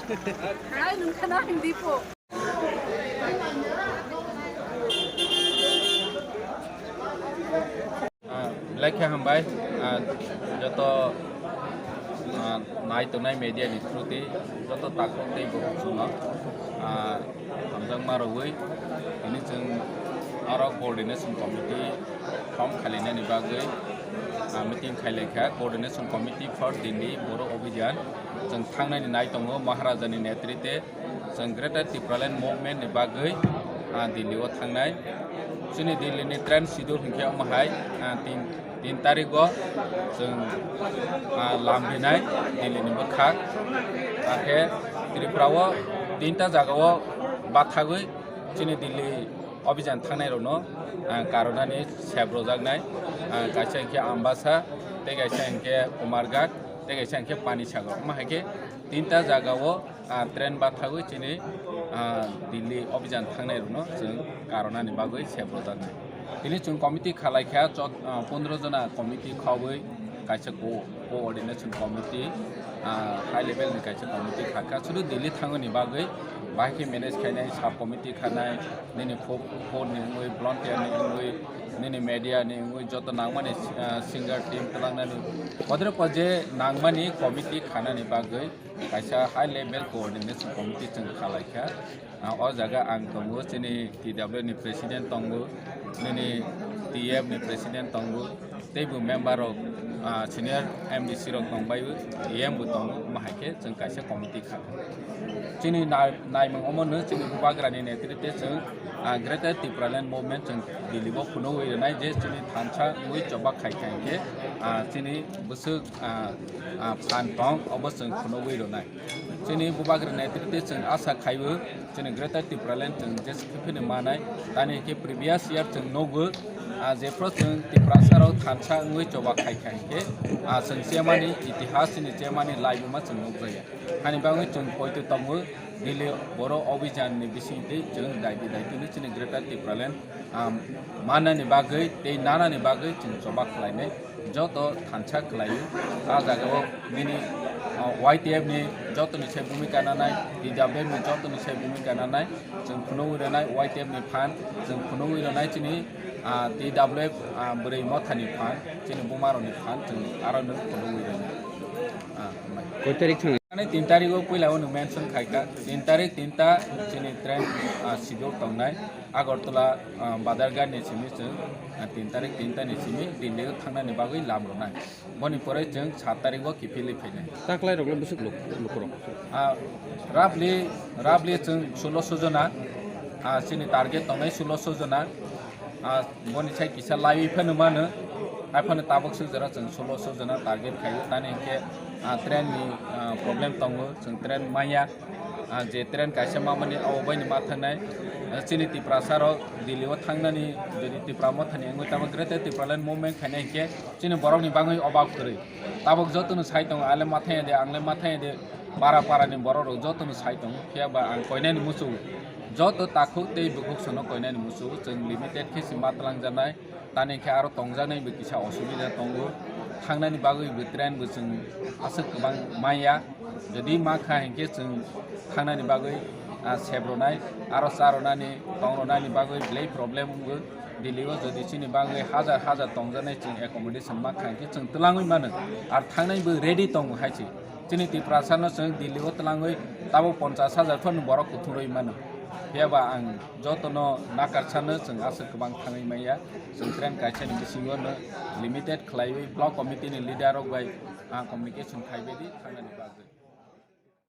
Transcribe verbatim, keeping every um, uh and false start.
Hai, nungkhana hindi po. Ah, belai khe hambai, ah, joto, ah, nai tongnai media ni through tei joto takhuk tei bukhuk chwngno, ah, hamjakma rwui tini chwng aro coordination committee form khailainani bagwi, ah, meeting khailaikha. Coordination Committee for Delhi Boro Abhijan chwng thangnani nai tongo Maharajani netrite. Chwng Greater Tipraland Movement ni bagwi, ah, Delhi o thangnai. Chini Delhi ni train schedule hinkhe omo hai, ah, tin, tin tarik o chwng, ah, lam rinai Delhi ni bwkhak. Hakhe Tripura o tinta jaga o bathagwi chini Delhi Abhijan thangnai rokno, ah, karonani sep rojaknai, ah, kaisa hinkhe Ambasa, tei kaisa hinkhe Kumarghat, tei kaisa hinkhe Panisagar. Omo hai khe tinta jaga o, ah, train bathagwi chini, ah, Delhi Abhijan thangnai rokno chwng karonani bagwi sep rojaknai. Tini chwng committee khalaikha, chot-, ah, pondro jona committee khogwi kaisa co-, coordination committee, ah, high level ni kaisa committee khakha. Sudu Delhi thangni bagwi bahai khe manage khainai sub committee khanai, nini folk, folk ni wngwi, volunteer ni wngwi, nini media ni wngwi, joto nangmani, ah, singer team twlangnani, kodre kodre nangmani committee khanani bagwi kaisa high level coordination committee chwng khalaikha. Ah, o jaga ang tongo, chini T W ni president tongo, nini T F ni president tongo, teibo member rok, ah, senior M D C rok tongbaio, A M bo tongo, omo hai khe chwng kaisa committee kha. Chini nai-, naimung omo no chini bubagrani netrite chwng, ah, Greater Tipraland Movement chwng Delhi o phunugwi rwnai je chini thansa wngwi choba khai khai khe, ah, chini bwswk, ah, ah, phan tong obo chwng phunugwi rwnai. Chini bubagra netrite chwng asa khaibo, chini Greater Tipraland chwng jesa khe phano manai. Tani hinkhe previous year chwng nukgo, ah, jephru chwng Tiprasa rok thansa wngwi choba khai khai hinkhe, ah, chwng chemani itihas chini chemani laibuma chwng nukjakya. Hani bagwi chwng poito tongo, Delhi Boro Abhijan ni bisingtwi chwng daidi daidi no chini Greater Tipraland, ah, manani bagwi tei nanani bagwi chwng choba khlainai. Joto thansa khlaio. A jagao nini, ah, Y T F ni jotoni se bhumika nanai, T W F ni jotoni se bhumika nanai, chwng phunugwi rwnai Y T F ni phan, chwng phunugwi rwnai chini, ah, T W F, ah, bwrwi mothani phan, chini bumarokni phan, chwng aro no phunugwi rwnai. Ah, hambai. Koi tarik thang? Ani tin tarik o puila o nwng mention khaikha, tin tarik tinta chini train, ah, schedule tongnai. Agartala, ah, Badarghat ni simi chwng, ah, tin tarik tinta ni simi Delhi o thangnani bagwi lam rwnai. Boni pore chwng sat tarik o kiphilwi phainai. Taklai rok le bwswk luk-, lukurok? Ah, roughly, roughly chwng sulosho jona, ah, chini target tongnai sulosho jona. Ah, boni sai kisa laiwi phano mano, hai phano tabuk swk jora chwng sulosho jona target khaio. Tani hinkhe, ah, train ni, ah, problem tongo, chwng train manya. Ah, je train kaisa mamani abo baini ma thangnai. Ah, chini Tiprasa rok Delhi o thangnani, jodi Tipra mothani wngwi tamo Greater Tipraland Movement khainai hinkhe chini borokni bagwi obab kwrwi. Tabuk jotono sai tongo, ale ma thangya de, ang le ma thangya de, para para ni borok rok jotono sai tongo. Phiya ba ang koinani muchungo, joto takhuk tei bukhuk sono koinani muchungo, chwng limited khe se ma twlangjaknai. Tani khe aro tongjaknai bo kisa osubida tongo. Thangnani bagwi bo train bo chwng aswk kwbang manya. Jodi ma kha hinkhe chwng thangnani bagwi, ah, sep rwnai, aro cha rwnani, tong rwnani bagwi belai problem wngo. Delhi o jodi chini bagwi hajar hajar tongjaknai chwng accommodation ma kha hinkhe chwng twlangwi mano. Ar thangnai bo ready tongo hai se. Chini Tiprasa no chwng Delhi o twlangwi tabuk ponchash hajar phano borok kuthumrwi mano. Phiya ba ang jotono nakar sano chwng aswk kwbang thangwi manya. Chwng train kaisa ni bisingo no limited khlaiwi block committee ni leader rok bai, ah, communication khaibai di thangnani bagwi.